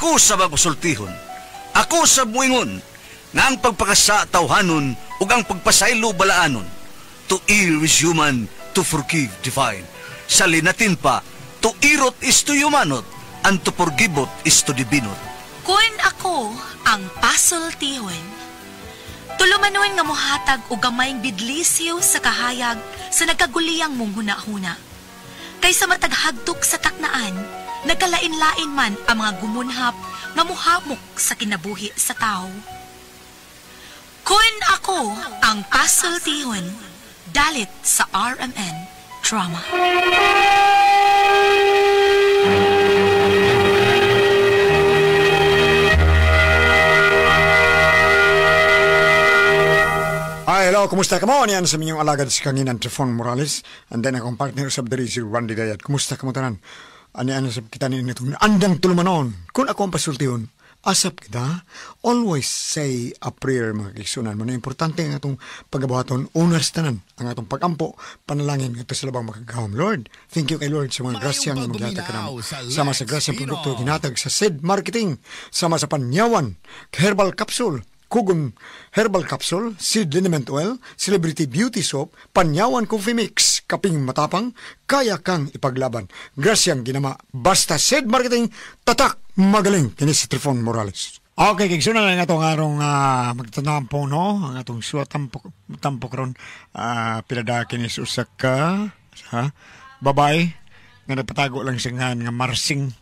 Ako sa pasultihon. Ako sa muingon nga ang pagpakasa tawhanon ug ang pagpasaylo balaanon. To err is human, to forgive divine. Sa linatin pa, to irot is to humanot, and to forgivot is to divinot. Kun ako ang pasultihon. Tulumanon nga mohatag og gamayng bidlisiw sa kahayag sa nagkaguliyang mong huna-huna. Kaysa matag hagtok sa taknaan, nagkalain-lain man ang mga gumunhap nga muhamok sa kinabuhi sa tao. Kun ako ang pasultihon, dalit sa RMN Drama. Hi, hello, kumusta ka mo? Niyan sa minyong alagad si Kanginan Trifon Morales. And then akong partner sa diri si Randy Dayat. Kumusta ka mo tanan? Ani-ano sa kita ni itong andang tulumanon. Kung ako ang pasultihon, asap kita, always say a prayer mga kaigsunan mo na importante ang atong pagabuhaton, unas tanan, ang atong pagampo, panalangin ngadto sa labang makagahom. Lord, thank you kay Lord sa mga grasya nga maghatag kanamo. Sama sa grasya produkto ginatag sa Seed Marketing, sama sa Panyawan, Herbal Capsule, Kugon Herbal Capsule, Seed Liniment Oil, Celebrity Beauty Soap, Panyawan Coffee Mix, Kaping Matapang, kaya kang ipaglaban. Grasyang ginama, basta Seed Marketing, tatak, magaling. Kini si Trifon Morales. Okay, kaigsunan lang atong arong magtatampo, no? Ang atong suwa tampo karon pila kini sa usa ka ha? Babae nga nagpatago lang siya nga Marsing.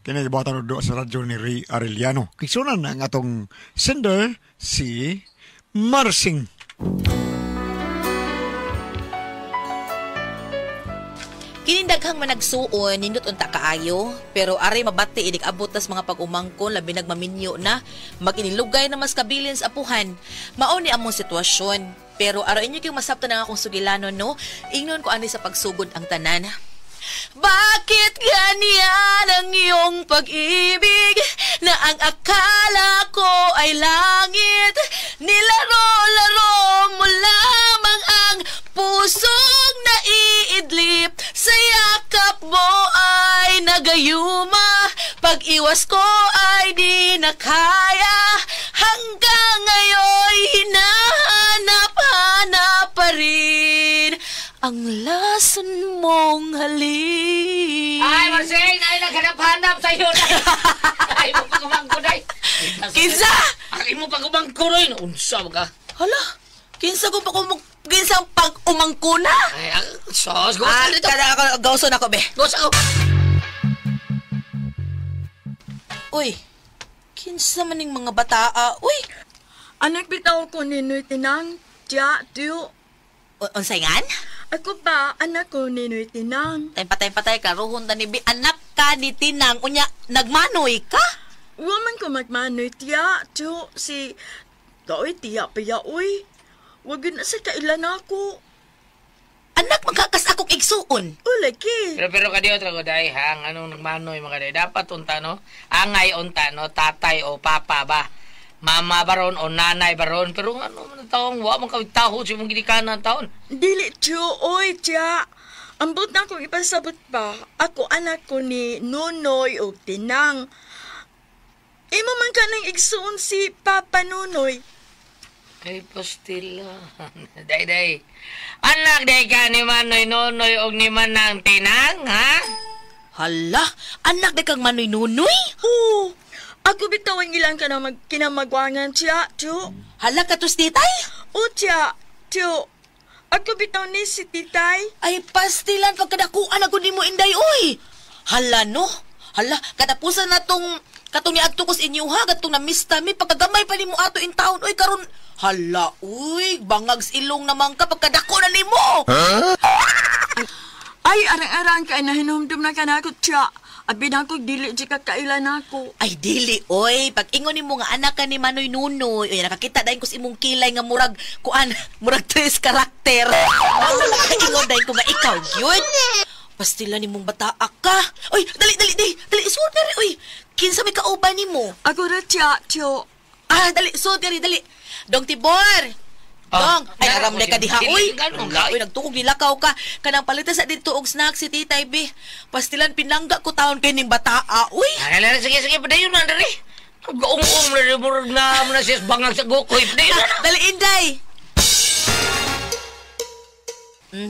Kini gibuhatan do sa radyo ni Ray Arellano. Kaigsunan ang atong sender si Marsing. Kining daghang managsuon nindot unta kaayo, pero aray mabati inig abot tas mga pag-umangkon labi nagmaminyo na maginilugay na mas kabilin sa apuhan. Mao ni among sitwasyon, pero aray inyo kayong masabtan ang akong sugilanon, no? Ingnon ko ani sa pagsugod ang tanan. Bakit ganyan ang iyong pag-ibig na ang akala ko ay langit? Nilaro-laro mo lamang ang pusong naiidlip. Sa yakap mo ay nagayuma, pag-iwas ko ay di na kaya. Hanggang ngayon'y hinahanap-hanap pa rin ang lason mong halik. Ay, Marcel, ay naghanap-hanap sa'yo na. Ay, mo pag-umangko na. Kinsa? Ay, mo pag-umangko na. Unsa ka? Hala, kinsa ko kinsa pag-umangko na? Ay, sos, gawas ka dito. Gawson ako, be. Gawas ako. Uy, kinsa maning mga bataa? Uy! Anak bitaw ko ni Noy Tinang, tiya, tiyo. Unsay ngan? Ako ba, anak ko ni Noy Tinang. Patay, karuhon ta ni bi. Anak ka ni Tinang, unya, nagmanoy ka? Waman ko magmanoy, tiya, tiyo, si... Daoy, tiya, paya, uy. Wag yun na sa kailan ako. Anak, magkakas akong igsuon. Ulagi. Pero kadiyo, trago, day, ha? Ang anong nagmanoy, mga day? Dapat unta, no? Angay unta, no? Tatay o papa ba? Mama baron o nanay baron, pero ano man ang taong, wa man kawit taho sa imong ginikanan taon. Dili, tiyo, oy, tiya. Ambot na akong ipasabot pa. Ako anak ko ni Nunoy o Tinang. Imo man ka nang igsuon si Papa Nunoy. Ay, pastila. Day, day. Anak, day ka ni Manoy Nunoy o ni Manang Tinang, ha? Hala, anak day kang Manoy Nunoy? Oo. Ako bitaw ang ilang ka na kinamagwangan, tiya, tiyo. Hala ka tos, titay? O, tiya, tiyo. Ako bitaw ni si titay. Ay, pastilan, pagkadakuan ako ni mo, inday, uy. Hala, no? Hala, katapusan na tong, katong niadto ko sa inyo, ha? Katong namista mi, pagkagamay pa ni mo ato in town, uy, karon. Hala, uy, bangag ilong naman ka, pagkadako na ni mo. Huh? Ay, arang-arang ka, nahinumdum na ka na ako, tiya. Abi na ako, dili di ka kailan ako. Ay, dili, oy. Pag ingon nimo nga anak ka ni Manoy Nunoy, oy, nakakita dahin ko sa imong kilay nga murag, kuan, murag tres karakter. Nakaingon dahin ko nga ikaw, yun. Pastila ni mong bataa ka. Oy, dali, dali, dali, dali, suod na rin, oy. Kinsa may kauban nimo? Ako ra, tiya, tiyo. Ah, dali, suod na rin, dali. Dong Tibor, Dong, ay Ah, aram na ka diha uy. Ganun ka, Uy, nagtukog nilakaw ka. Kanang palitan sa dito og snack si Titay B. Pastilan pinangga ko taon kay ning bataa uy. Ay, ala, sige, sige, padayon na, dali. Gaung-ung na, murag na, muna siya bangag sa gukoy. Padayon na. Dali Inday.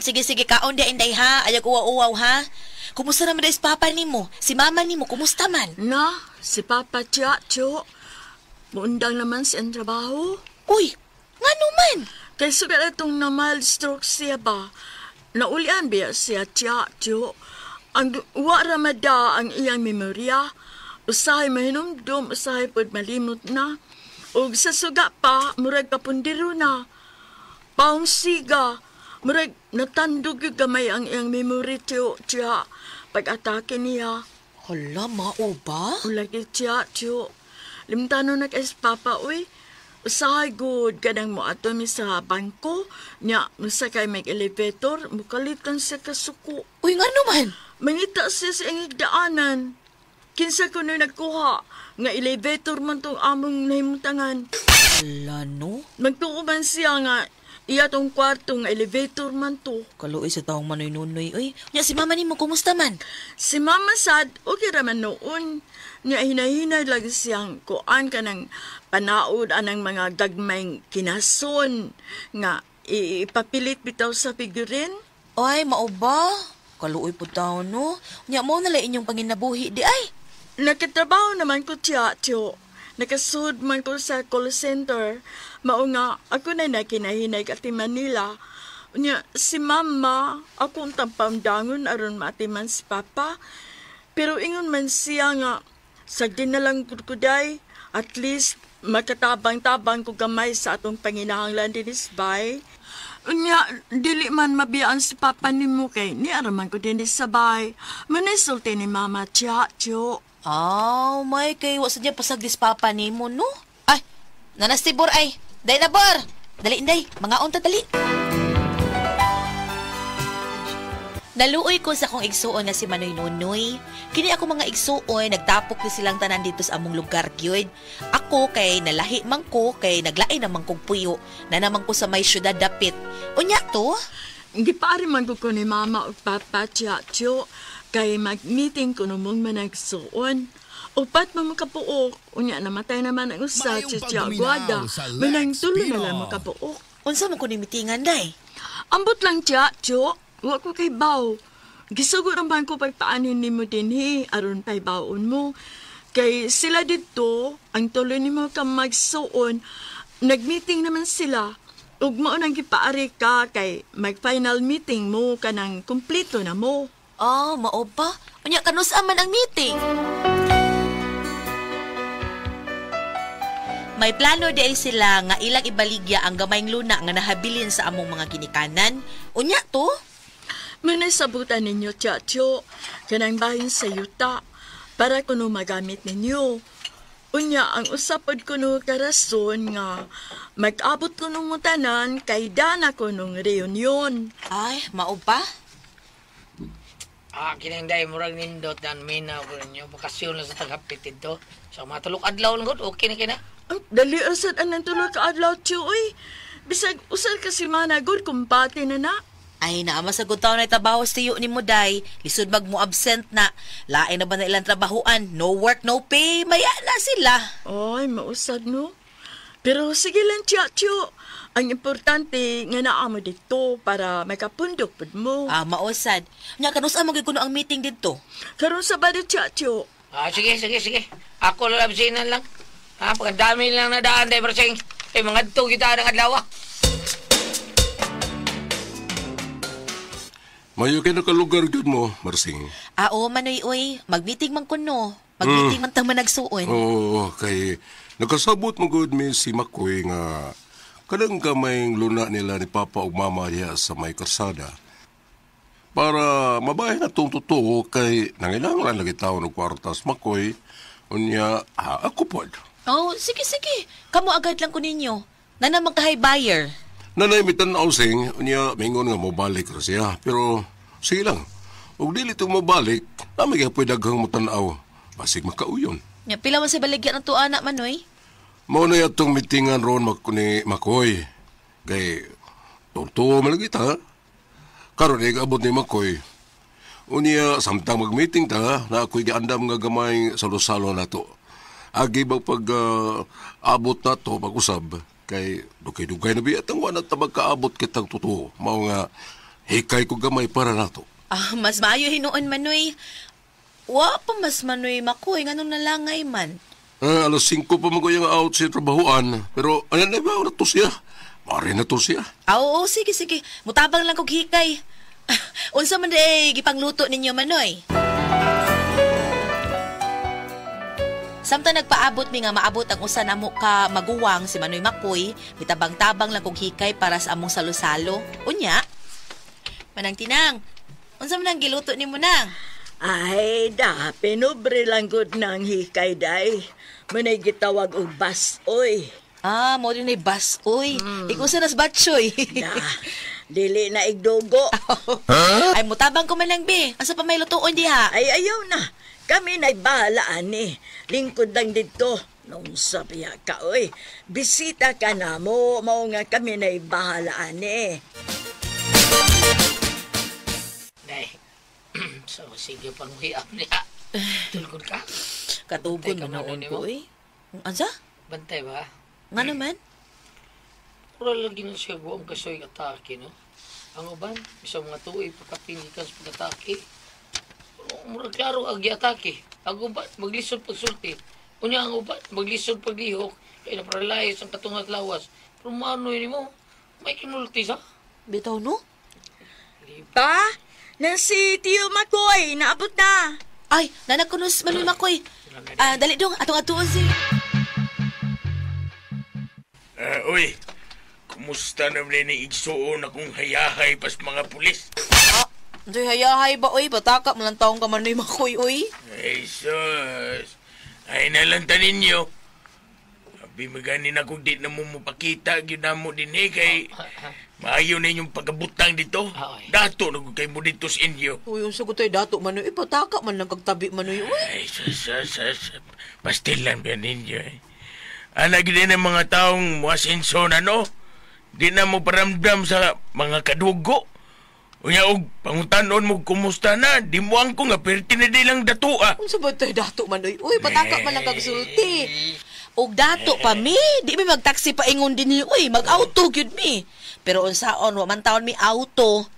Sige sige kaon di Inday ha. Ayaw uwaw-uwaw ha. Kumusta naman dahil si papa nimo? Si mama nimo kumusta man? Na, si Papa Tia, Tiyo. Muundang naman siyang trabaho. Uy, ngano man? Kay sugal itong na mild stroke siya ba? Naulian biya siya, Tia, Tiyo. Ang wa ramada ang iyang memorya. Usahay mahinumdum, usahay pod malimot na. Ug sa suga pa, murag kapundiro na. Paong siga, murag natandog yung gamay ang iyang memory, Tiyo, Tia. Pag-atake niya. Hala, mao ba? Ulagi siya, tiyo. Limtano na kay papa, uy. Usahay good, kanang mo ato mi sa bangko. Nya, musakay may elevator, mukalitan siya kasuko. Uy, ngano man? Mangita siya sa iyang higdaanan. Kinsa ko na nagkuha, nga elevator man tong among nahimutangan. Hala, no? Magtuo man siya nga, iya tong kwarto nga elevator man to. Kaluoy sa taong manoy-nunoy, uy. Nya, si mama nimo kumusta man? Si Mama sad, okay raman noon. Nga hinahinay lang siyang kuan ka ng panaod anang mga gagmayng kinason. Nga ipapilit bitaw sa figurine. Ay, mao ba? Kaluoy po taon, no? Nya, mo nala inyong panginabuhi di ay. Nakatrabaho naman ko tiya, tiyo. Nakasud man ko sa call center. Mao nga, ako na nakinahinay kati Manila. Nya, si Mama, ako ang tampamdangon aron maatiman si Papa. Pero ingon man siya nga, sagdi na lang gud ko day. At least, makatabang-tabang ko gamay sa atong panginahanglan dinis bay. Unya, dili man mabiyaan si Papa nimo kay niaraman ko dinis sa bay. Manisulti ni Mama tiya, tiyo. Aw, may kay wa sa niya pasagdis papa nimo, no? Ay, nanas si Bor ay. Day na, Bor! Dali, inday. Mga unta, dali. Naluoy ko sa akong igsuon nga si Manoy Nunoy. Kini ako mga igsuon, nagtapok ni silang tanan dito sa among lugar gyud. Ako kay nalahi man ko, kay naglain naman kong puyo, na naman ko sa may syudad dapit. Unya to? Gipari man ko ni Mama ug Papa tiya, tiyo. Kay mag-meeting ko mong managsuon. Upat man makapuok. Unya namatay naman ang usa Maayong si Tia pagpaminaw Guada. sa Lex Manang tulo na lang Pino. makapuok. Unsa man ko ni mitingan day? Ambot lang tiya, tiyo. Wa ko kay baw. Gisugo naman ko pagpaanin nimo dinhi aron pay baon mo. Kay sila didto, ang tuloy nimo ka magsuon, nag-meeting naman sila. Ug mao nang gipaari ka kay mag-final meeting mo kanang kumpleto na mo. Oh, mao ba? Unya kanus man ang meeting? May plano di ay sila nga ilang ibaligya ang gamayng luna nga nahabilin sa among mga ginikanan. Unya to? Manay sabutan ninyo, tiya, tiyo, kanang bahin sa yuta, para kuno magamit ninyo. Unya, ang usapod kuno karason nga, mag-abot kuno mo tanan, kay dana kunong reunion. Ay, mao ba? Ah, kininday, murag nindot dan minaw ko ninyo. Bakasyon lang sa tagapit dito. So, matulok adlaw lang gud, okay na kina. Ang dali asad anang tulo ka adlaw, tiyo, uy. Bisag usal ka si mana, good, kumpate na na. Ay, naama sa good taon na trabaho sa tiyo ni mo, day. Lisod mag mo absent na. Lain na ba na ilang trabahuan? No work, no pay. Maya na sila. Ay, mausad no. Pero sige lang, tiyo, tiyo. Ang importante nga naa mo dito para makapundok pud mo. Ah, mausad. Nya kanus ang kuno ang meeting didto. Karon sa bado, tiyo, tiyo. Ah, sige, sige, sige. Ako lang absinan lang. Ha, pagkadami lang na daan, day, Barsing. Eh, mga adto kita ng adlaw, ah. Mayo kay nakalugar gyud mo, Marsing. Ah, oo, manoy, uy. Mag-meeting man kuno. Mag-meeting man tang managsuon. Oo, kay nakasabot mo gud mi si Makoy nga kanang gamayng luna nila ni Papa ug Mama diha sa may karsada. Para mabahin na tong totoo kay nangailangan lagi taon og kwartas Makoy. Unya, ha, ako pod. Oh, sige, sige. Kamo agad lang ko ninyo. Nana magkahay buyer. Nanay mitan-aw sing, unya mingon nga mobalik ra siya. Pero sige lang. Ug dili to mobalik, nami gyapon daghang motan-aw. Basig makauyon. Nya, pila man sa baligya ng tuana, manoy? Mao na yatong mitingan ron ni Makoy. Kay tuo man lagi ta. Karon abot ni Makoy. Unya samtang mag-meeting ta, na ako'y giandam nga gamay salo-salo na to. Agi ba pag abot na to, pag-usab, kay dugay-dugay na biya, tang wala ta magkaabot kitang totoo. Mao nga, hikay ko gamay para nato. Ah, mas maayo hinuon Manoy. Wa pa mas Manoy Makoy nganong nalangay man. Alas 5 pa maguyang out sa trabahoan, pero ano na ba, na to siya. Mari na to siya. Ah, oo, sige, sige. Mutabang lang kog hikay. Unsa man di gipangluto ninyo Manoy? Samtang nagpaabot mi nga maabot ang usa namo ka maguwang si Manoy Makoy, mitabang-tabang lang kog hikay para sa among salo-salo. Unya, Manang Tinang, unsa man ang giluto nimo nang? Ay, da, pinubre lang gud ng hikay, day. Manay gitawag og basoy. Ah, mo din ay basoy. Ikaw sa nas batchoy. Da, dili na igdugo. Ay, mutabang ko man lang, be. Asa pa may lutuon diha? Ay, ayaw na. Kami na'y bahala, ani. Lingkod lang dito. Nung sabiya ka, oy. Bisita ka na mo. Mao nga kami na'y bahala, ani. Day. So, sige pang hiap niya. Tulgod ka. Katugon Bantay ka man man, noon ko, eh. Ansa? Bantay ba? Nga naman? Pura lagi na siya guwang kasoy atake, no? Ang uban, isa mga tuig pagkapili ka sa pag-atake. Mura klaro ang giatake. Ang uban, maglisod pagsulti. Unya ang uban, maglisod paglihok. Kaya napralayas ang katungat lawas. Pero maano yun mo? May kinulti sa? Bitaw, no? Pa, na si Tio Makoy, naabot na. Ay, nanakunos Manoy Makoy. Ah, dali dong, atong atuon si... Uy, kumusta na rin ni igsuon akong hayahay pas mga pulis? Ah, Andoy, hayahay ba, oy? Bataka, malang taong ka Manoy Makoy, oy. Ay, sus. Ay, nalantan ninyo. Abi, maganin ako di na mo mapakita, gyud na mo din eh, kay maayo na inyong pagkabutang dito. Dato na kay mo dito sa inyo. Uy, ang sagot ay dato, Manoy. Eh, pataka man lang kagtabi, Manoy, uy. Ay, sus, sus, sus. Pastil lang ba ninyo eh. Anak din ang mga taong muasenso na, no? Di na mo paramdam sa mga kadugo. Unya og pangutanon mo kumusta na, di mo ang ko nga perti na di lang datua. Unsa ba tayo dato, Manoy? Uy, pataka man lang kagsulti. Og dato pa mi, di mi magtaksi pa ingon din ni, uy, mag-auto gyud mi. Pero unsaon wa man taon mi auto.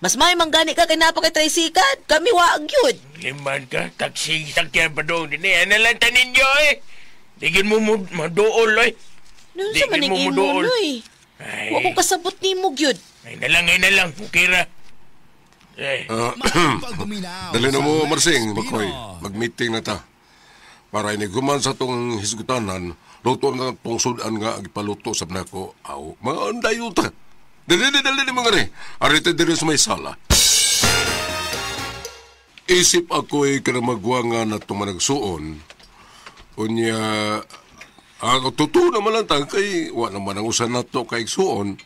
Mas may manggani ka kay napa kay tricycle, kami wa gyud. Liman ka, taksi sakyan pa doon din eh. Ano lang tanin ninyo eh. Di gyud mo maduol eh. Unsa man ning imo, Noy? Ay, Wa ko kasabot nimo gyud. ay na lang, okay ra. Eh. Dali na mo, Marsing, Makoy. Mag-meeting na ta. Para iniguman sa tong hisgutanan, luto na tong sudan nga ipaluto sa nako. Aw, mga andayo ta. Dali mga re. Arita diri sa may sala. Isip ako'y kanamagwa nga na itong managsuon. Unya, ang totoo naman lang ta, kay wa naman ang usan nato kay igsuon.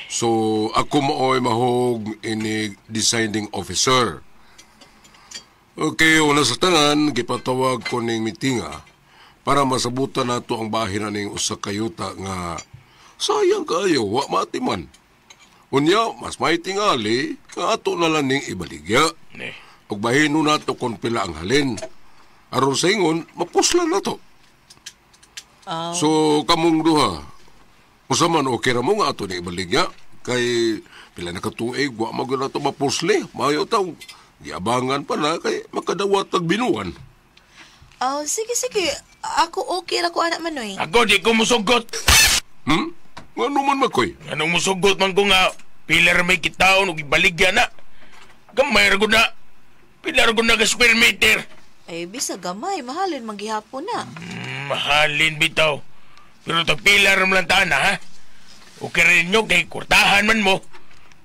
So, ako maoy mahog ini designing officer. Okay, una sa tanan, gipatawag ko ning mitinga para masabutan nato ang bahin na ning usa ka yuta nga sayang kaayo, wa matiman. Unya, mas may tingali, nga ato na lang ning ibaligya. Ug bahino nato kung pila ang halin. Aron sa ingon, mapuslan na to. Oh. So, kamong duha, usa man okay ra mo nga ato ni ibaligya, kay pila na katuig, wa man gyud nato mapusli. Maayo taw, giabangan pa na kay makadawat og binuan. Oh, sige, sige. Ako okay ra ko anak Manoy. Ako di ko musugot. Ngano man Makoy? Anong musugot man ko nga pila ra may kitaon og ibaligya na. Gamay ra gud na. Pila ra gud na ka square meter. Ay, bisa gamay, mahalin manggihapon na. Mahalin bitaw. Pero tag pila ra man lang taana, ha? Okay rin nyo kay kurtahan man mo.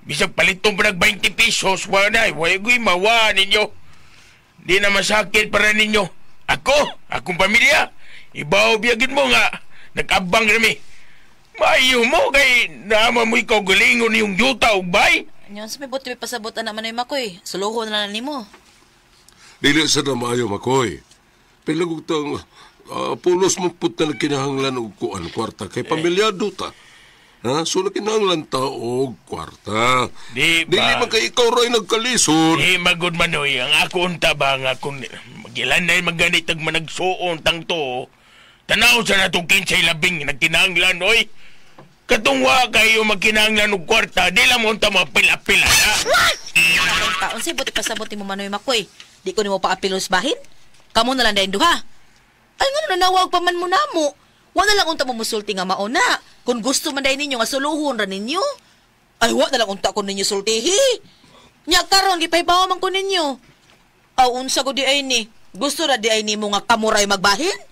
Bisag paliton pa nag 20 pesos, wala na, wala ko'y mawa ninyo. Di na masakit para ninyo. Ako, akong pamilya, ibaw biyagin mo nga, nag-abang rami. Maayo mo kay naama mo ikaw galingon yung yuta ug bay. Nyon sa may buti may pasabot anak Manoy Makoy. Suluhon na lang nimo. Dili sa na maayo, Makoy. Pilagutang pulos mo pud na kinahanglan og kuan kwarta kay pamilyado ta. Ha? So nakinahanglan ta og kwarta. Di ba? Dili man kay ikaw ray nagkalisod. Di magod Manoy, ang ako unta ba nga kung magilanay maganit ag managsuon tang to. Tanaw sa natong kinsay labing nagkinahanglan oy. Katong wa kayo magkinahanglan og kwarta, di lang mo unta mapil-apil ha. Taon say buti pasabot nimo Manoy Makoy. Di ko nimo paapilos bahin. Kamo na lang dayon duha. Ay ngano nanawag pa man mo namo. Wa na lang unta mo musulti nga mao na. Kung gusto man dayon ninyo nga suluhon ra ninyo. Ay wa na lang unta ko ninyo sultihi. Nya karon gipahibaw man ko ninyo. Aw unsa ko di ay ni. Gusto ra di ay nimo nga kamuray magbahin?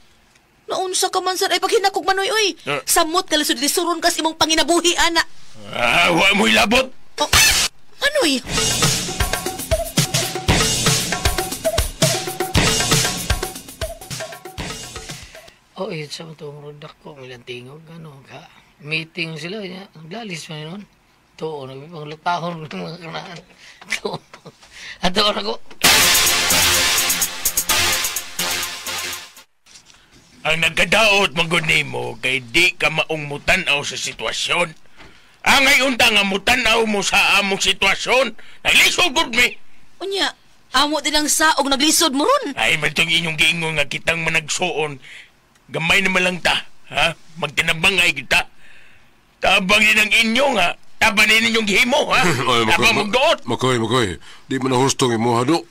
Naunsa ka man sir ay paghinakog Manoy oy. Samot ka lisod lisuron kas imong panginabuhi ana. Ah, wa mo'y labot. Oh, Manoy. Oh, yun sa mga tumurod ko, ilang tingog, ano, ka. Meeting sila, naglalis man yun. Tuon, nagpanglutahon ng mga kanaan. Tuon. At tuon ako. Ang nagkadaot manggod nimo kay di ka maong mutanaw sa sitwasyon. Ang ngayon ta nga mutanaw mo sa among sitwasyon, naglisod gud mi. Unya, amo din ang saog naglisod mo ron. Ay, man itong inyong giingon nga kitang managsuon. Gamay naman lang ta, ha? Magtinabangay kita. Tabang din ang inyo nga. Taban din ninyong gihimo, ha? Tabang magduot. Makoy. Di man na hustong imo, hado.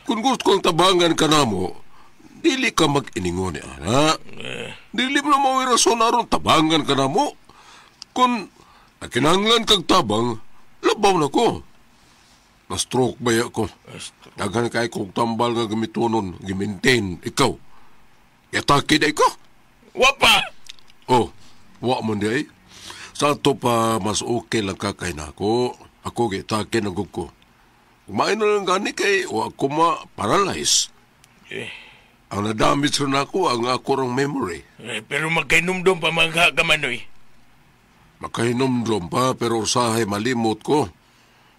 Kung gusto kong tabangan ka na mo, dili ka mag-iningon ni ana. Dili mo na mawira rason aron tabangan ka na mo. Kung kinahanglan kag tabang, labaw na ko. Na-stroke ba ya ko? Daghan kay kong tambal nga gamitonon, gimaintain, ikaw. Yatake na ikaw. Wa pa. Oh, wa man di ay. Sa ato pa, mas okay lang ka kay nako. Ako gitake na gug ko. Kumain na lang gani kay wa ko ma-paralyze. Eh. Ang na-damage rin ako, ang ako rong memory. Eh, pero magkainumdum pa mga ka, Manoy. Makahinumdum pa, pero usahay malimot ko.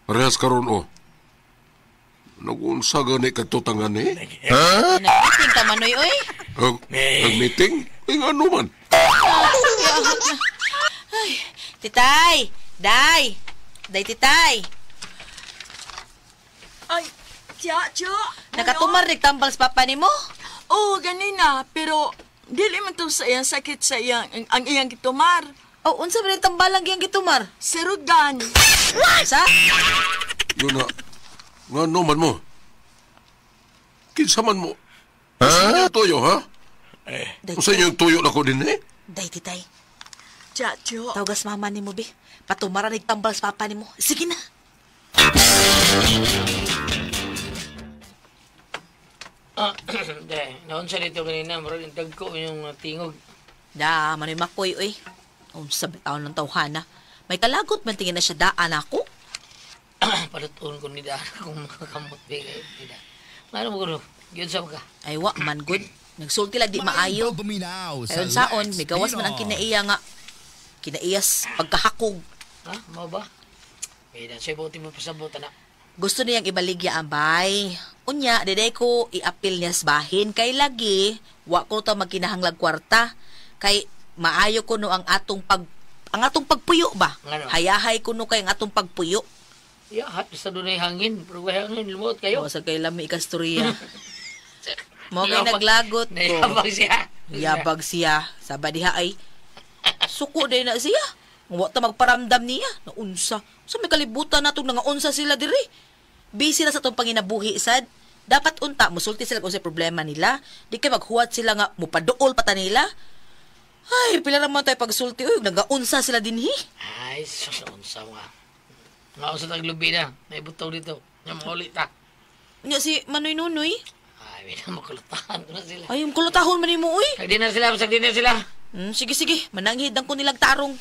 Parehas karon oh. Nag-unsa gani katutangan eh? Ha? Nag-meeting ka, Manoy, oy? Nag-meeting? Eh, ano man? Ay, titay! Day! Day, titay! Ay, tiya, tiya. Nakatumar nagtambal sa papa ni mo? Oo, ganina. Pero, dili man to sa iyang sakit sa iyang, ang iyang gitumar. Oh, unsa ba rin tambalang iyang gitumar? Sirugan. What? Sa? Yun na. Nga no man mo. Kinsa man mo. Ha? Sa tuyo, ha? Eh. Sa inyong tuyo na ko din, eh? Day, titay. Tiya, tiya. Tawagas mama ni mo, be. Patumaran nagtambal sa papa ni mo. Sige na. Day, naon sa dito kanina, marag dagko yung tingog. Da, Manoy Makoy, oy. Unsa ba taon ng tawhana? May kalagot man tingin na siya daan ako. Palutuon ko ni daan kung makakamot ba kayo. Ano mo kuno? Yun sa mga. Ay, wa man good. Nagsulti lang di maayo. Ayon saon, may gawas man ang kinaiya nga. Kinaiyas, pagkahakog. Ha? Mao ba? Eh, dan siya buti mo pasabot, anak. Gusto niyang ibaligya ang bay. Unya, diday ko iapil niya sa bahin. Kay lagi, wa ko ta magkinahanglag kwarta. Kay maayo ko no ang atong pagpuyo ba? Ano? Hayahay ko no kay ang atong pagpuyo. Ya, hat basta dunay hangin, pero way hangin lumuot kayo. O sa kay lami ikastorya. Mo kay naglagot ko. Nayabag siya. Yabag siya. Saba diha ay suko day na siya. Wa ta magparamdam niya. Naunsa. Sa may kalibutan natong nangaunsa sila diri. Busy na sa atong panginabuhi sad. Dapat unta musulti sila kung sa problema nila. Di kay maghuwat sila nga mupaduol pa ta nila. Ay, pila naman tayo pagsulti. Uy, nagaunsa sila dinhi. Ay, sus, unsa nga. Nga unsa taglubi na. May butaw dito. Nga mauli ta. Nya si Manoy Nunoy. Ay, may na makulutahan ko na sila. Ay, kulutahon man nimo uy. Sagdi na sila, sagdi na sila. Sige, sige. Mananghid ang ko nilang tarong.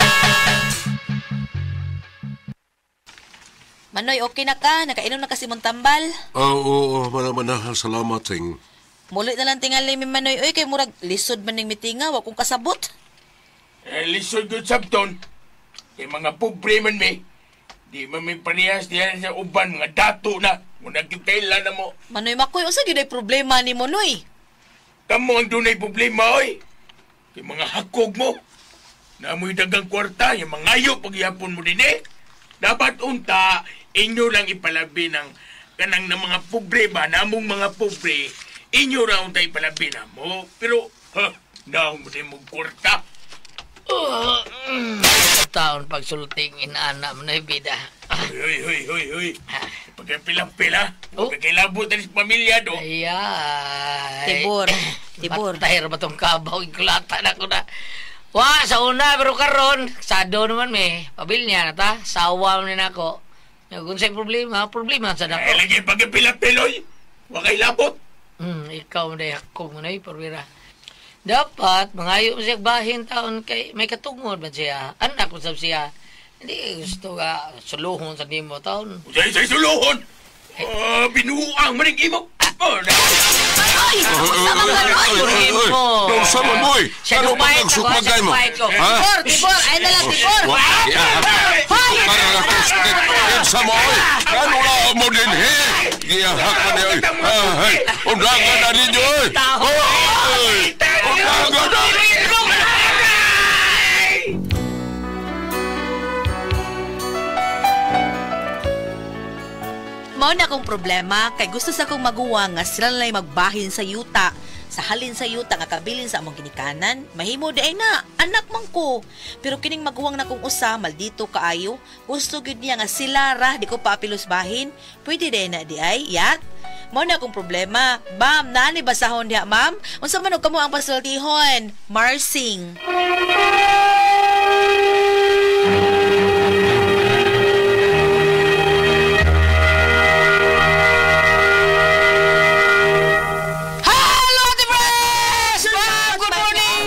Manoy, okay na ka? Nakainom na kasi mong tambal. Oo, manamanahan. Salamat, Sing. Muli na lang tingali mi Manoy. Uy, kay murag lisod man ning mitinga. Wa kong kasabot. Eh, lisod yun, Sabton. Kay mga pobre man mi. Di man may parehas diyan sa uban, mga dato na. Muna kailan na mo. Manoy Makoy, unsa gyud ay problema ni mo, Noy? Kamo ang dunay problema, oy. Kay mga hakog mo. Naamoy dagang kwarta, yung mangayo pagyapon mo din eh. Dapat unta, inyo lang ipalabi ng kanang ng mga pobre ba, namong mga pobre, inyo ra unta ipalabi na mo. Pero, ha, naong mo din mong kwarta. Taon pagsulting inaana mo na bida. Hoy, hoy, hoy, hoy. Pagkapila-pila, Oh. pagkakilabot na sa pamilya do. Ayay. Tibor, Tibor. Matahir ba tong kabaw? Ikulata na ko na. Wa, sa una, pero karon sado naman me. Pabil niya na ta. Sawa man na ako. Kung sa'y problema, problema sa Ay, nako. lagi pagkapila-piloy. Wakay labot. Ikaw na hakong mo na eh, dapat, mangayo mo siya bahin taon kay may katungod man siya. Anak ko sab siya. Hindi gusto ka suluhon sa nimo taon. Usay say suluhon. Ah, binuang maning imo. Oh, na. Ay! Sama ka, Roy! Unsa man boy? Siya Ano dumay ba ko, ang siya mo? dumay ko. Ha? Tibor, Tibor! Ay na lang, Tibor! Hoy! Para na kustik. Unsa mo oy? Ano na mo din he? Giyahak pa niya oy. Ay, undangan na ninyo oy. Oy! Undangan na. Mao na akong problema kay gusto sa akong maguwang nga sila nalay magbahin sa yuta. Sa halin sa yuta nga kabilin sa among ginikanan, mahimo di ay na, anak man ko. Pero kining maguwang na kong usa, maldito kaayo, gusto gyud niya nga sila ra di ko paapilos bahin. Pwede di ay na di ay, yat. Mao na akong problema. Bam, nani basahon diha, ma'am? Unsa man og kamo ang pasultihon? Marsing. Hello, Ate Pres! Ma'am, good morning!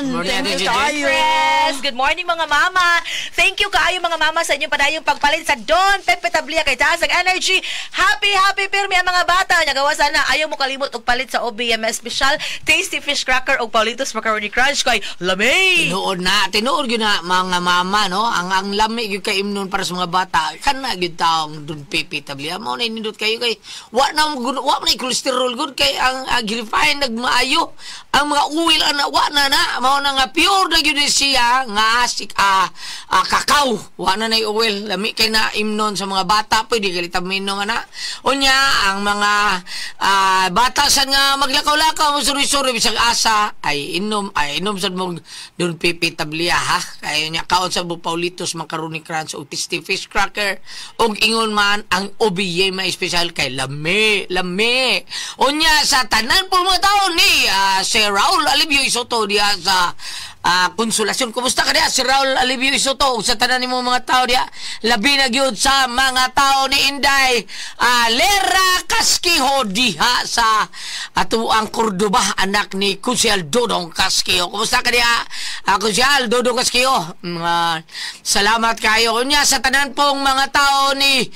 Morning, Thank Ate you Gigi. tayo. Yes, good morning mga mama. Thank you kaayo mga mama sa inyong padayong pagpalit sa Don Pepe Tablia kay taas ang energy. Happy happy pirmi ang mga bata. Nagawa sana ayaw mo kalimot og palit sa OBMS special Tasty Fish Cracker og Paulitos Macaroni Crunch kay lami. Tinuod na, tinuod gyud na mga mama no, ang lami gyud kay imnon para sa mga bata. Kana gyud taong Don Pepe Tablia. Mao na nindot kayo kay wa na wa na cholesterol gud kay ang refine nagmaayo. Ang mga oil ana wa na na mao na nga pure na gyud ni siya nga sik kakao. Wa na nay oil. Lami kay na imnon sa mga bata pwede galita minom ana. Unya ang mga bata sad nga maglakaw-lakaw mo suri-suri bisag asa ay inom sad mo Don Pepe Tablia ha. Kay nya kaon sa Paulitos Macaroni Crunch o Tasty Fish Cracker og ingon man ang OBY may espesyal kay lami lami. Unya sa tanan po mga tao ni si Raul Alibio Isoto diha sa Konsolasyon. Kumusta ka diha si Raul Alibio Isoto ug sa tanan nimo mga tao diha? Labi na gyud sa mga tao ni Inday Lera Kaskiho diha sa atuang Cordoba, anak ni Kunsehal Dodong Kaskiho. Kumusta ka diha Kunsehal Dodong Kaskiho? Salamat kayo. Unya sa tanan pong mga tao ni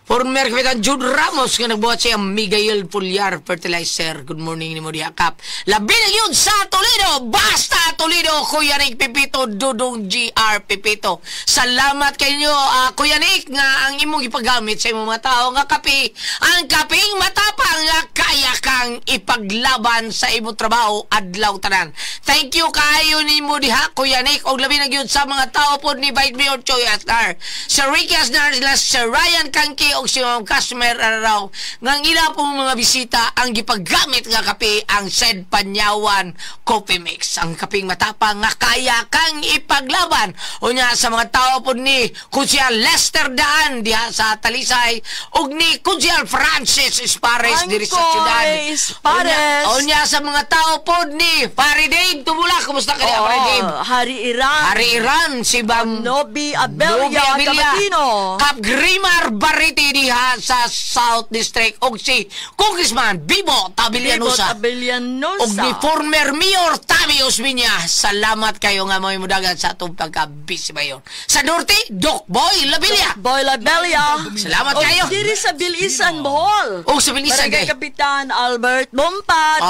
former Kapitan Jude Ramos nga nagbuhat siya Miguel Pulyar Fertilizer. Good morning nimo diha Kap. Labi na yun sa Toledo. Basta Toledo, Kuya Nick Pepito, Dudong GR Pepito. Salamat kayo Kuya Nick nga ang imong ipagamit sa imong mga tao nga kape. Ang kaping matapang nga kaya kang ipaglaban sa imong trabaho adlaw tanan. Thank you kaayo nimo diha Kuya Nick og labi na gyud sa mga tao pod ni Vice Mayor Choi Asnar. Sir Ricky Asnar, sila Sir Ryan Kanki og si Ma'am Customer Araraw nga ang ila pong mga bisita ang gipaggamit nga kape ang Sed Panyawan Coffee Mix, ang kaping matapang nga kaya kang ipaglaban. Unya sa mga tao pod ni Kunsihal Lester Daan diha sa Talisay ug ni Kunsihal Francis Espares diri sa syudad. Espares. Unya sa mga tao pod ni Pare Dave Tumula. Kumusta ka diha, Pare Dave? Hari Iran. Hari Iran, si Bang Nobi Abelia Cabatino. Kap Grimar Bariti diha sa South District og si Congressman Bibo Tabilianosa. Bibo Tabilianosa. Og ni former Mayor Tabi Osminia. Salamat kayo nga mga mudagan sa atong pagka-busy mayor. Sa Norte, Doc Boy Labilia. Boy Labelia. Salamat kayo. Diri sa Bilisan, Bohol. Og sa Bilisan, Barangay kay. Kapitan Albert Bompat.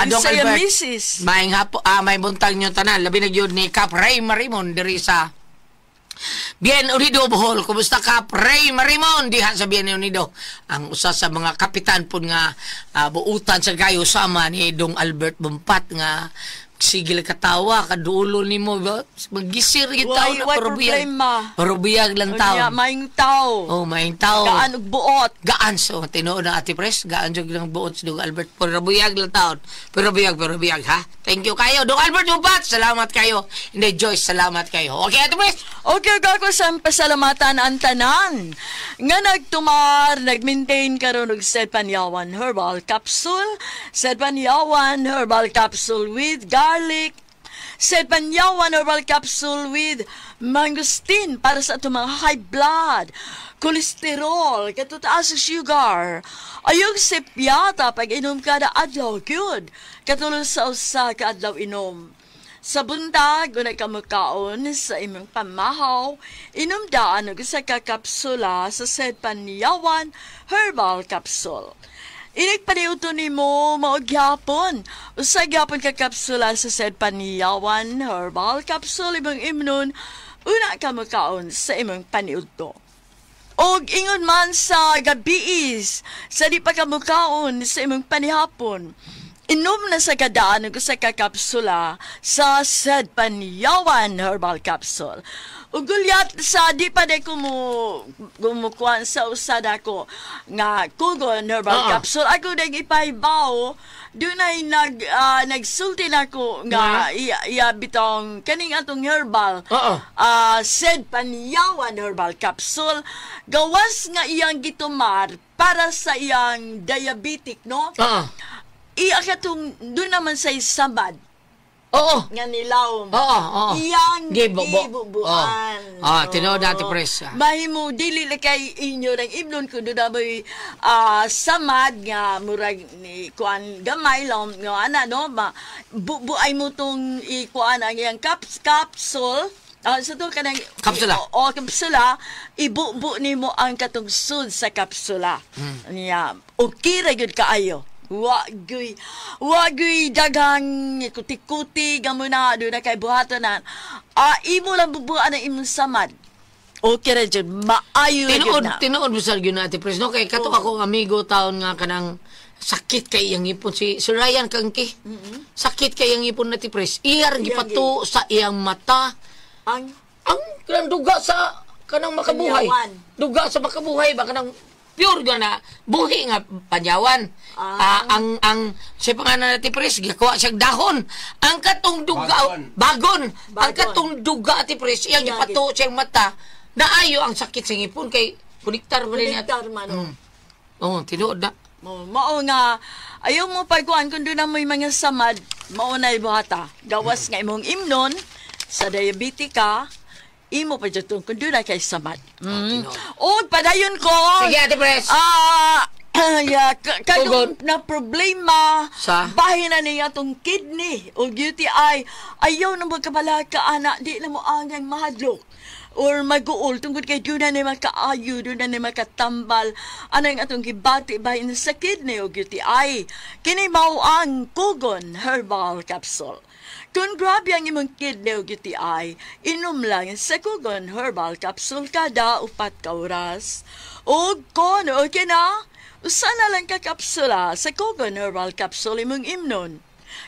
Dong Sa iyang Albert. misis. Maayong hapo, may buntag nyo tanan. Labi na gyud ni Kap Ray Marimon diri sa Bien Unido, Bohol. Kumusta ka, Ray Marimon? Diha sa Bien Unido. Ang usa sa mga kapitan po nga buutan sa gayo sama ni Dong Albert Bompat nga Sige lang katawa, kadulo nimo ba? Magisir gyud Way- taon na way pero biyag. problema. Pero biyag lang taon. Unya, maayong tao. Oh, maayong tao. Gaan og buot. Gaan so tinuod na Ate Pres, gaan jud lang buot si Dong Albert. Pero buyag lang taon. Pero buyag ha. Thank you kayo. Dong Albert Ubat, salamat kayo. Hindi Joyce, salamat kayo. Okay, Ate Pres. Okay, ug ako sa pasalamatan ang tanan nga nagtumar, nag-maintain karon og Sedpanyawan Herbal Capsule, Sedpanyawan Herbal Capsule with garlic, Sedpanyawan Herbal Capsule with mangosteen para sa atong mga high blood, kolesterol, katutaas sa sugar. Ayog sepyata pag inom kada adlaw gyud, katulong sa usa ka adlaw inom. Sa buntag, unay ka mukaon sa imong pamahaw, inom daan og usa ka kapsula sa Sedpanyawan Herbal Capsule. Inig paniuto nimo mao gyapon. Usa gyapon ka kapsula sa Sedpanyawan Herbal Capsule imong imnon, una ka mukaon sa imong paniudto. Og ingon man sa gabiis, sa di pa ka mukaon sa imong panihapon, inom na sa kadaan og usa ka kapsula sa Sedpanyawan Herbal Capsule. Ug gulyat sa di pa day kumukuan sa usa dako nga Kugon Herbal Capsule. Ako day ipahibaw, dunay nagsulti nako nga iya bitong kaning atong herbal. Sedpanyawan Herbal Capsule gawas nga iyang gitumar para sa iyang diabetic, no? Iya katong doon naman sa samad. Nga nilawom. Oo, oo. Iyang Gibubo. gibubuan. Oo. Ah, tinuod na, Ate Pres. Mahimo dili na kay inyo ng imnon kun doon na mo'y, samad nga murag ni kuan gamay lang nga ana, no? Bubuay mo tong ikuan ang iyang capsule. Sa to kanang Kapsula. O, kapsula, ibubu nimo ang katong sud sa kapsula. Niya, okay ra gyud kaayo. Wagoy daghang kuti-kuti gamo na do na kay buhaton na. Imo lang bubuan ang imong samad. Okay ra jud, maayo ra gyud Tinuod, na. tinuod bisag gyud na, Ate Pres, no? Kay kato akong amigo taon nga kanang sakit kay iyang ngipon si Ryan Kangki. Sakit kay iyang ngipon na, Ate Pres. Iyar Iyang gipatuo sa iyang mata. Ang ang kanang duga sa kanang makabuhay. Panyawan. Duga sa makabuhay ba kanang pure nga na buhi nga panyawan. Ang sa pangalan natin Pres, gikuha siyang dahon. Ang katong duga Bagon. bagon. Ang Bagon. katong duga, Ate Pres, iyang Iyang gipatuo siyang mata. Naayo ang sakit sa ngipon kay kuniktar man rin Kuniktar man, oh. Oo, tinuod na. Mao nga ayaw mo pagkuan kun doon na mo'y mga samad, mao na ibuhata. Gawas nga imong imnon sa diabetic ka, imo pa dyan kung doon na kay samad. Tinuod. O, padayon ko. Sige, Ate Pres. Ya, Tugon. na problema Sa? bahin na niya tong kidney o UTI, ayaw na magkabalaka, ana, di na mo angang mahadlok or mag-uol tungkol kay doon na ni makaayo, doon na ni makatambal anang atong gibati bahin sa kidney o UTI. Kini mao ang Kugon Herbal Capsule. Kung grabe ang imong kidney o UTI, inom lang sa Kugon Herbal Capsule kada 4 ka oras. O kon okay na, usa na lang ka kapsula sa Kugon Herbal Capsule imong imnon.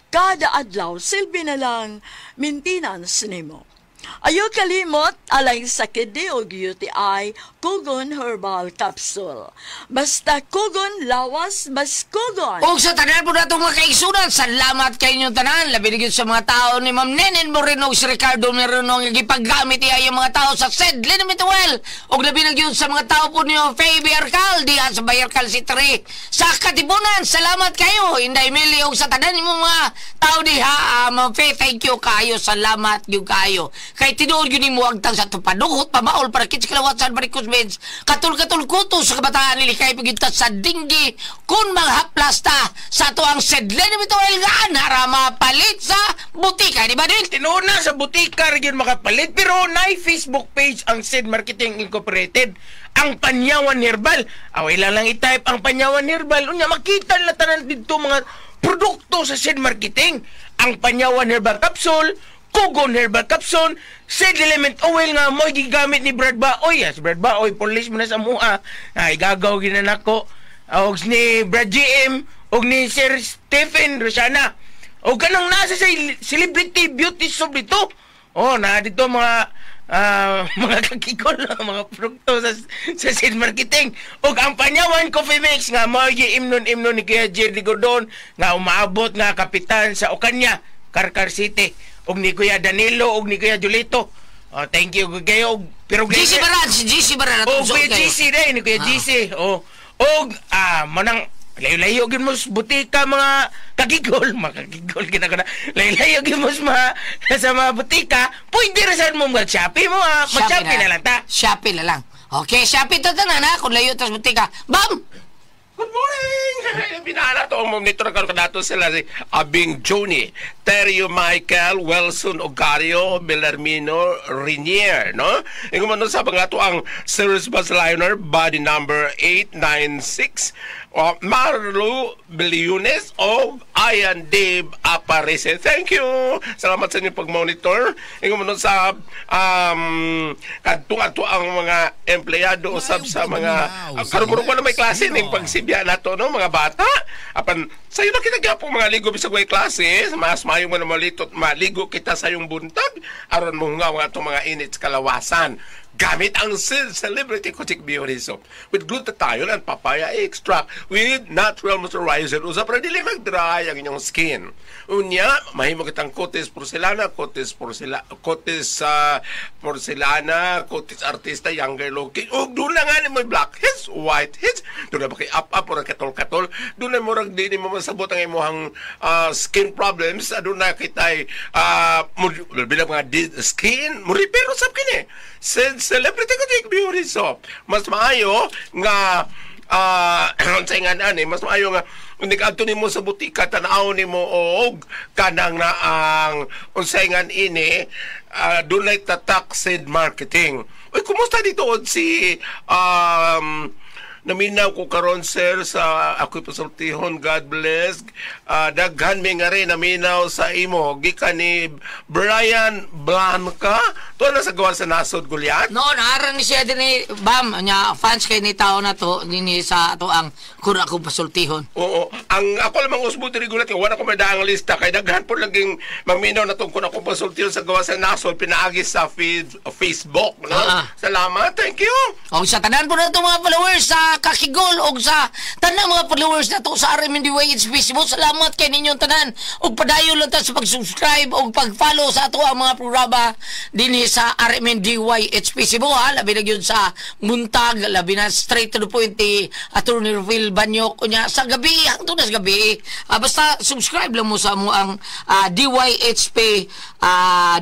Kada adlaw, silbi na lang maintenance nimo. Ayaw kalimot alang sa kidney o UTI, Kugon Herbal Capsule. Basta Kugon lawas, mas Kugon. Og sa tanan po natong mga kaigsunan, salamat kay inyong tanan. Labi na gyud sa mga tao ni Ma'am Nenen Moreno ug si Ricardo Moreno nga gipaggamit iya yung mga tao sa Sed Linamituel. Og labi na gyud sa mga tao po ni Ma'am Faye Arcal diha sa Bayarcal City. Sa Katipunan, salamat kayo. Inday Emily og sa tanan imong mga tao diha, Ma'am Faye, thank you kayo. Salamat gyud kayo. Kay tinuod gyud nimo agtang sa tupaduhot pamaol para kits kalawat sa Baricos Meds. Katul-katul kuto sa kabataan nili kay pagita sa dinggi kun manghaplasta sa ato ang Sedlen Mituel nga anara mapalit sa butika, di ba din? Tinuod na sa butika ra gyud makapalit pero naay Facebook page ang Sid Marketing Incorporated. Ang Panyawan Herbal. Away lang lang i-type ang Panyawan Herbal. Unya makita na tanan didto mga produkto sa Sid Marketing. Ang Panyawan Herbal Capsule, Kugon Herbal Capsule, Sid Element Oil nga mo'y gigamit ni Brad Baoy. Yes, Brad Baoy, police mo na sa mua. Ay, gagaw ginanako. Og ni Brad GM, og ni Sir Stephen Rosana. O kanang nasa sa Celebrity Beauty Shop dito. Oh, na dito mga mga kakikol, mga produkto sa seed marketing. Og ang Panyawan Coffee Mix nga mao imnon-imnon ni Kuya Jerry Gordon nga umaabot nga kapitan sa Ocaña, Carcar City. Og ni Kuya Danilo og ni Kuya Julito. Oh, thank you kayo. Pero GC Baran, si GC Baran. Oh, Kuya GC dai ni Kuya GC. Oh, og manang layo-layo gyud mo sa butika mga kakigol, mga kakigol kinakana. Layo-layo gyud mo sa mga sa mga butika, pwede ra sad mo mag-Shopee mo, ha. Mag-Shopee na lang ta. Shopee na lang. Okay, Shopee to tanan ha, kung layo tas butika. Bam! Good morning! Binala to ang monitor karon kadato sila si Abing Joni, Terrio Michael, Wilson Ogario, Belarmino Rinier, no? Ingon man sa mga to ang Series Bus Liner body number 896, Marlo Biliones o Ian Dave Aparece. Thank you! Salamat sa inyong pag-monitor. Ingon man sa kadtong ato ang mga empleyado usab sa mga karon ko na may klase ning pagsibya nato, no, mga bata. Apan sayo na kita gyapon mga ligo bisag way klase, mas maayo man malitot maligo kita sa yung buntag aron mohungaw ang atong mga init sa kalawasan. Gamit ang Celebrity Kotik Beauty Soap with glutathione and papaya extract with natural moisturizer usap para dili mag-dry ang inyong skin. Unya, mahimo kitang Cotes Porcelana, Cotes Porcelana, Cotes Porcelana, Cotes Artista, Younger Looking. Ug doon na nga ni mo blackheads, whiteheads, doon na ba kay up-up or katol-katol, doon na murag di mo masabot ang imong skin problems, doon na kita'y bilang mga skin, mo repair usap kini. Celebrity Kotik Beauty Soap. Mas maayo nga sa nga ani, mas maayo nga nikaadto nimo sa butika, tan-aw nimo og kanang na ang unsay nga ini dunay tatak seed marketing. Uy, kumusta dito si naminaw ko karon sir sa ako'y pasultihon, God bless. Daghan mi nga rin naminaw sa imo gikan ni Brian Blanca to na sa gawa sa Nasod Guliat. No, naaran ni siya din ni Bam nya fans kay ni tao na to dinhi sa ato ang kun ako pasultihon. Oo, ang ako lamang usbo diri Guliat wala ko madaang lista kay daghan po laging magminaw na tong kun ako pasultihon sa gawa sa Nasod pinaagi sa feed, Facebook, no? Salamat, thank you. Og sa tanan po na itong mga followers sa Kakigol og sa tanang mga followers na to sa RMNDYH Facebook, salamat kay ninyong tanan og padayon lang ta sa pag-subscribe og pag-follow sa ato ang mga programa dinhi sa RMNDYH Facebook, ha, labi na gyud sa buntag, labi na straight to the point ni Attorney Phil Banyok unya sa gabi hangtod na sa gabi, basta subscribe lang mo sa mo ang DYHP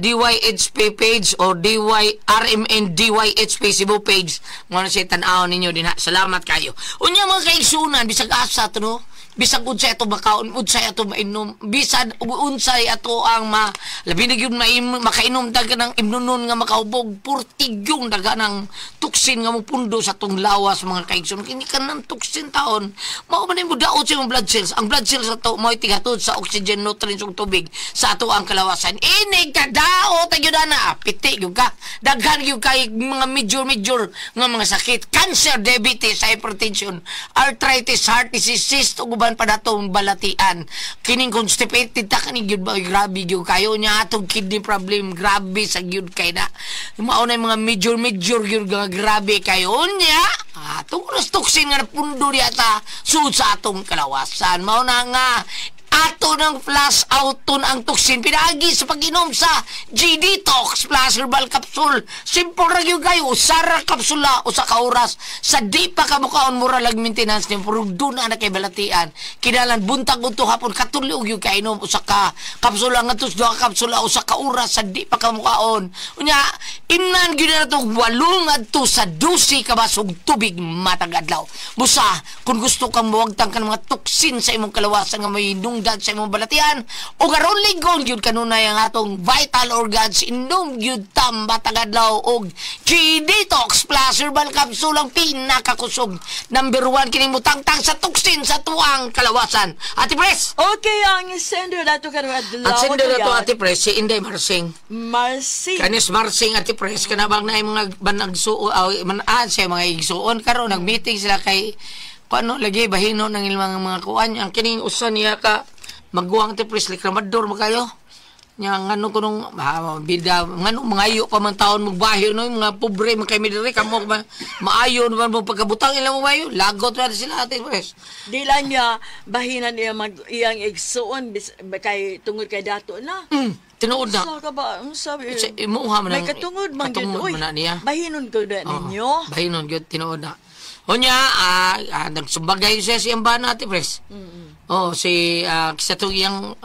DYHP page o DY RMNDYH Cebu page mo na siya tan-aw ninyo dinha. Salamat kayo. Unya mga kaigsunan, bisag asa to, no? Bisag unsay ato makaon, unsay ato mainom, bisag unsay ato ang ma labi na gyud makainom daga ng imnonon nga makahubog, purtigyong daga ng tuksin nga mopundo sa atong lawas mga kaigsunan. Kini kanang tuksin taon, mao man mo daot sa imong blood cells. Ang blood cells ato mo'y tigatod sa oxygen, nutrients ug tubig sa ato ang kalawasan. Inig kadaot gyud ana, piti gyud ka. Daghan gyud kay mga major nga mga sakit, cancer, diabetes, hypertension, arthritis, heart disease, cyst ug uban pa natong balatian. Kining constipated ta kani gyud ba, grabe gyud kayo nya atong kidney problem, grabe sa gyud kay na. Mao na yung mga major gyud nga grabe kayo nya. Atong toxin nga napundo diya ta sud sa atong kalawasan. Mao na nga ato ng flush out ton ang toxin pinaagi sa pag-inom sa G-Detox Plus Herbal Capsule. Simple ra gyud kayo, usa ra kapsula usa ka oras sa di pa ka mukaon mura lag maintenance ni pero doon na kay balatian. Kinalan buntag udto hapon katulo gyud kainom usa ka kapsula ngadto sa duha ka kapsula usa ka oras sa di pa ka mukaon. Unya imnan gyud na to 8 ngadto sa 12 ka basog tubig matag adlaw. Busa kung gusto kang muwagtang ka ng mga toxin sa imong kalawasan nga may nungdan sa imong balatian o karon ligon gyud kanunay ang atong vital organs, inom gyud tam matag adlaw og G-Detox Plus Herbal Capsule ang pinakakusog number 1 kining mutangtang sa toxin sa tuang kalawasan. Ate Pres. Okay, ang sender nato karon adlaw. Ang sender nato Ate Pres si Inday Marsing. Marsing. Kanis Marsing Ate Pres kana bang naay mga banagsuo man siya mga igsuon karon nag-meeting sila kay kuno lagi bahino ng ilang mga kuan ang kining usa niya ka Maguwang te pres reklamador man kayo. Nya ngano ko nung bida ngano mangayo pa man taon magbahin no mga pobre man kay mi diri kamo maayo naman mo pagkabutang ilang mo bayo lagot na sila ate pres. Di lang niya bahinan niya mag iyang igsuon kay tungod kay dato na. Tinuod na. Sa ka ba? Ang sabi. Sa imuha man May katungod man gyud. katungod Uy, man na niya. Bahinon ko na ninyo. Bahinon gyud tinuod na. Unya nagsumbagay siya siyang bana ate pres. Oh si sa tong iyang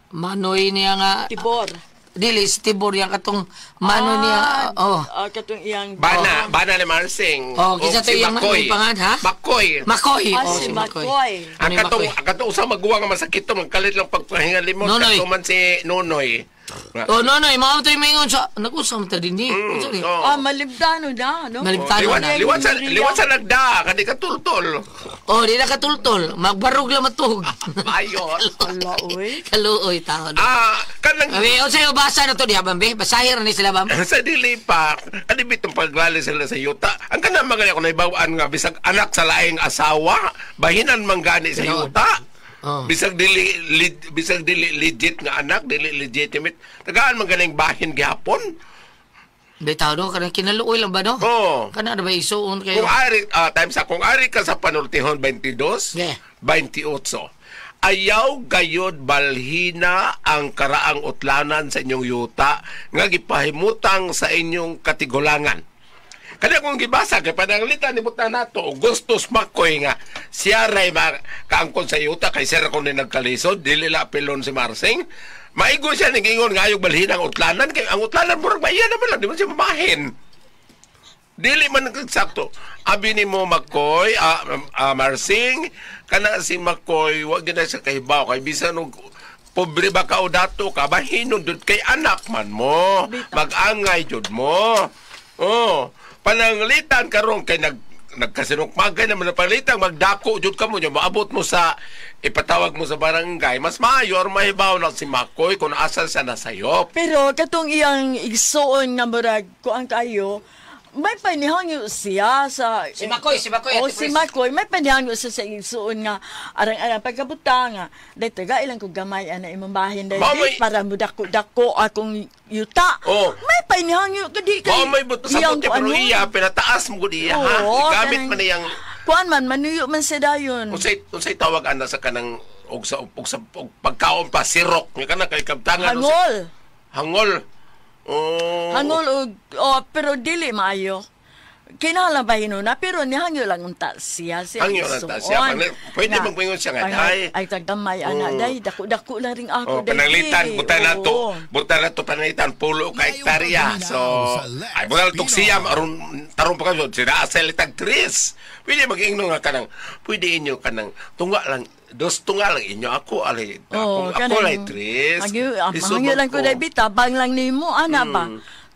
manoy niya nga Tibor. Dili si Tibor yang katong manoy niya oh. Katong iyang Bana, bana ni Marsing. Oh, kinsa Og to si iyang Makoy. pangan ha? Makoy. Makoy. Ah, Oh, si si Makoy. Makoy. Ang Ano yung katong Makoy? ang katong usang maguwang nga masakit to magkalit lang pagpahinga limot Nonoy. kato man si Nonoy. Oh, Nonoy, mao to mingon sa nag-usam ta dinhi. Unsa ni? Oh. Ah, malibdano na, no? Malibdano Liwat, na. liwat sa liwat sa nagda kadi katultol. Oh, di na katultol. Magbarog lang matug. Ayon. Ala, uy. Kaluoy taon. Kanang Abi, unsa yung basa na to diha bambe? Basahin ra ni sila bam. sa dili pa kadi bitong paglali sila sa yuta. Ang kanang mga ako naibawaan nga bisag anak sa laing asawa, bahinan man gani sa Tinuod. yuta. Oh. Bisag dili bisag dili legit nga anak, dili legitimate. Tagaan man ganing bahin gihapon. Di tao no, kanang kinaluoy lang ba no? Oo. Kana na ba isuon kayo? Kung ari times sa kung ari ka sa panultihon 22, Yeah. 28. Ayaw gayod balhina ang karaang utlanan sa inyong yuta nga gipahimutang sa inyong katigulangan. Kaya kung gibasa kay pananglitan ni butang nato Augustus Makoy nga siya ray kaangkon sa yuta kay sir ko ni nagkalisod dili la pilon si Marsing. Maigo siya ning ingon nga ayaw balhin ang utlanan kay ang utlanan murag maiya naman lang di man siya mamahin. Dili man eksakto. Abi nimo Makoy, Marsing, kana si Makoy wa gyud na siya kahibaw kay bisan og pobre ba ka o dato ka bahinon dud kay anak man mo. Mag-angay jud mo. Oh, pananglitan karon kay nagkasinukmagay naman na panglitan magdako jud kamo nya maabot mo sa ipatawag mo sa barangay mas maayo or mahibaw na si Makoy kung asa siya nasayop. Pero katong iyang igsuon nga murag kuan kayo, may panihangyo siya sa Si Makoy, si Makoy, Oh, Ate si Pres. Makoy, may panihangyo siya sa igsuon nga arang-arang pagkabuta nga. Dahil taga ilang ko gamay ana imong bahin dahil Mao may- para mo dako-dako akong yuta. Oh. May panihangyo ka di kay Mao may buto sa iyang pero kuan iya pinataas mo gud iya ha. Oo, Igamit kanang- man niyang Kuan man manuyo man sa dayon. unsay tawag ana sa kanang og sa og pagkaon pa sirok nga kana kay kabtangan Hangol. Hangol. Oh. Hangol og oh, pero dili maayo. Kinahanglan ba hinuna pero nihangyo lang unta siya siya. Hangyo lang ta siya. Pwede Nga, magpaingon siya nga, day. Ay tagdamay ana day dako-dako lang ring ako Oh, day. pananglitan, buta na to. Oo. Buta na to pananglitan pulo ka hektarya. So, ay buta na to siyam aron tarong pa kayo sila asel tag tres. Pwede mag-ingno nga kanang pwede inyo kanang tunga lang dos tunga lang inyo ako alay Oh, ako, ako lay tres. Hangyo, Isubok hangyo lang ko day tabang lang nimo ana ba.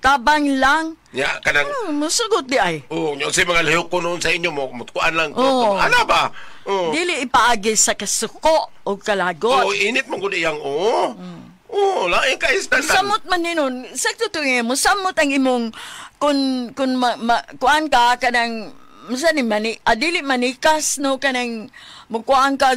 Tabang lang. Ya kanang Ano, musugot di ay. Oh, nyo sa mga lihok ko noon sa inyo mo mutkuan lang to. Oo. Ana ba? Oh. Dili ipaagi sa kasuko o kalagot. Oh, init mo gud iyang oh. Oh, lain ka standard. Samot man ni nun, sakto to mo, samot ang imong kun kuan ka kanang unsa ni mani adili manikas no kanang mukuan ka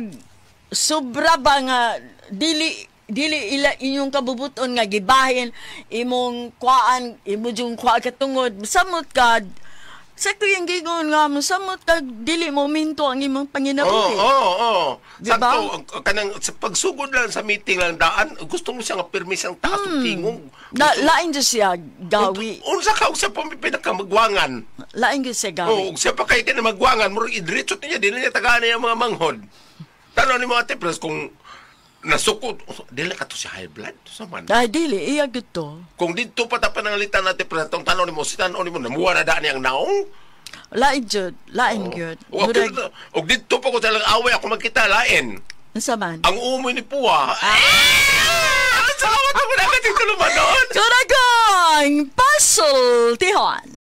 sobra ba nga dili dili ila inyong kabubuton nga gibahin imong kuan imo jung kuan katungod samot ka sakto yung gingon nga mo samot ka dili mo minto ang imong panginabuhi. Oo, oo. Diba? Sakto, kanang sa pagsugod lang sa meeting lang daan, gusto mo siya nga pirmi siyang taas og tingog. Na, lain jud siya gawi. Unsa ka og sa pinakamagwangan. Lain jud siya gawi. Oh, og siya pa kay kinamagwangan, murag idretso niya dili niya tagaan niya ang mga manghod. Tanaw ni mo Ate Pres kung nasukot, dili ka to si high blood sa man. Ay, dili, iya gyud to. Kung didto pa ta pananglitan Ate Pres, tong tanaw nimo si tanaw nimo namuha na daan niyang naong. Lain jud, lain gyud. Og Murag, og didto pa ko sa lang away ako magkita lain. unsa man? Ang umoy ni Puwa. Ah! Salamat ako na kasi tulumanon. Kuragang Pasultihon.